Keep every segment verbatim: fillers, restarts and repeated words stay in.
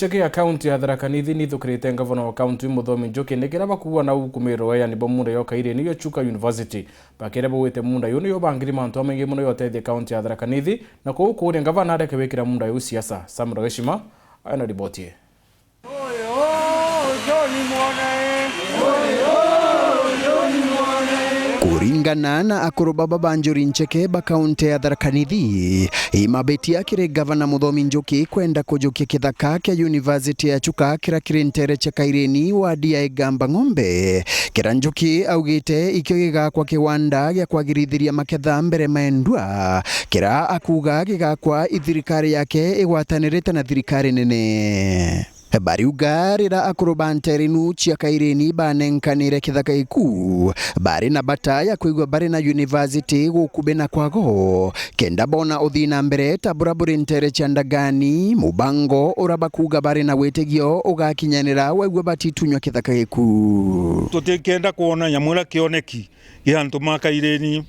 Ncheke ya kaunti ya Tharaka Nithi nithukirite ngavana wa kaunti Muthomi Njuki nikira bakuua na ukumirwe yani bwa munda yo Kaireni yo Chuka University. Bakire bauite munda yu niyo bangiri mantu amaingi mono yotethia kaunti ya Tharaka Nithi, na kou kuuria ngavana areke wikira munda yu siasa. Samuel Geshima aina riboti ii. Kuringana na akuru baba ba Njuri Ncheke ba kaunti ya Tharaka Nithi, imabitia kiri gavana Muthomi Njuki kwenda kujukia kithaka kia University ya Chuka kira kiri ntere cia Kaireni, wadi ya Igamba Ng'ombe, kira Njuki augite ikio gigakwa kiwanda gia kwagirithiria maketha mbere maendwa, kira akuuga gigakwa i thirikari yake igwatanirite na thirikari nene. Bariuga rira akuru ba nterinu cia Kaireni banenkanire kithaka giku, bari na bata ya kwigua bari na university gukubi na kwago, kenda bona uthii na mbere ta bura buri ntere cia Ndagani, mubango ura bakuuga bari na witigio ugakinyanira waigua batitunywa kithaka giku. Tutikenda kwona nyamu iria kioneki gia antu ma Kaireni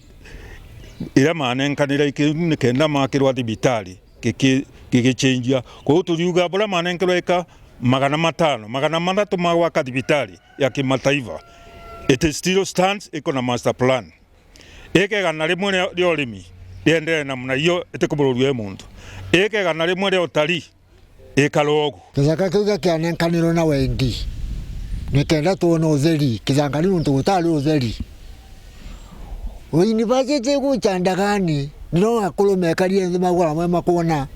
iria manenkanira iki ni kenda makirwa thibitari giki-, gigichenjia. Kwou turiuga buria manenkerwe eka magana matano, magana mathatu ma gwaka thibitari ya kimataifa. It still stands, iko na master plan. Ika igana rimwe ria, ria urimi rienderee namna iyo, itikubururua i muntu. Ika igana rimwe ria utalii, ikara ugu. Kithaka kiu gia kianenkanirwe na wendi, nikenda twone utheri kithangani, nontu gutari utheri. University igucha Ndagani, niro akuru mekarire nthi magwara mwe makwona,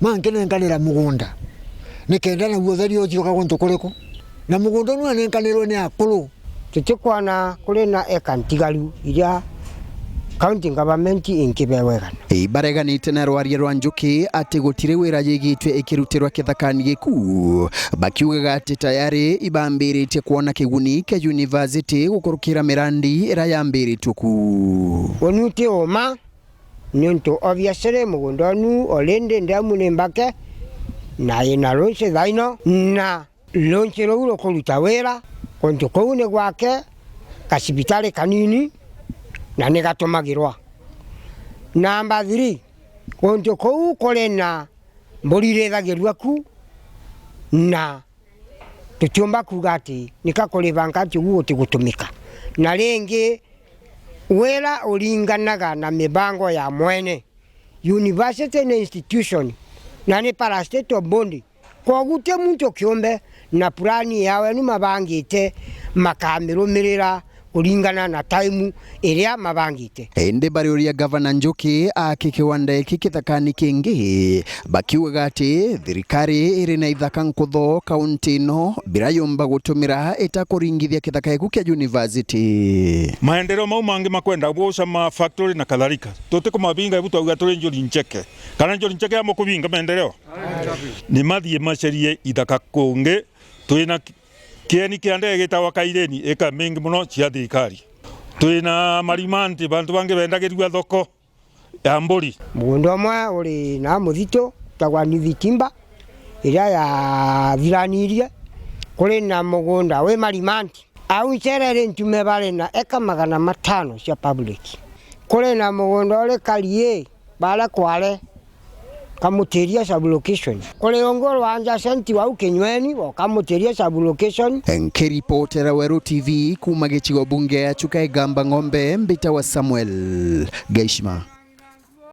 mankinenkanira mugunda, nikenda naguo utheri ucioka guntu kuriku? Na mugunda unu anenkanirwe ni akuru. Tutikwona kuri na eka ntigaru iria county government inkibewa igana. Ibareganite na rwaria rwa Njuki ati gutiri wira yigitwe ikirutirwa kithakani giku, bakiugaga ati tayari ibambiritie kwona kiguni kia university gukurukira mirandi iria yambiritwe ku. Uni uti uma, niuntu obviously mugunda unu already ndamu ni mbake, na ina launch thaino, na launch ruu rukuruta wira, kuntu kuu ni gwake, gacibitari kanini, na ni gatumagirwa. Number three, kuntu kuu kuri na mburi irithagirua ku, na tutiumba kuuga ati nika kuri banka ati uu utigutumika. Na ringi, wira uringanaga na mibango ya mwene. University ni institution, na ni parastatal body. Kwogu ti muntu kiumbe na purani yao enu mabangite makamirumirira kuringana na taimu iria mabangite. Indi bariuria Gavana Njuki aki kiwanda giki kithakani kingi, bakiugaga ati thirikari iri na ithaka nkutho kaunti ino bira yumba gutumira itakuringithia kithaka giku kia university. Maendeleo mau mangi makwenda guca ma factory na kadhalika, tutikumavinga ibu twauga turi Njuri Ncheke. Kana Njuri Ncheke amukubinga maendeleo? Ni mathie macerie ithaka kungi. Twina ki-, kieni kia ndege gitagwa Kaireni, eka mingi mono cia thirikari. Twina marimanti, bantu bangi bendagirua thoko ya mburi. Mugunda umwe uri na muthitu, utagwa Nithi Timber, iria yathiranirie. Kuri na mugunda wi marimanti. Au ncera iri ntume bari na eka magana matano cia public. Kuri na mugunda uri Karie, baria kware Kamutiria sub-location. Kuri ungi uri wa adjacent wau Kinyweni, wa Kamutiria sub-location. Nkiripotera Weru T V kuuma gicigo bunge ya Chuka Igamba Ng'ombe, mbitawa Samuel Gaishima.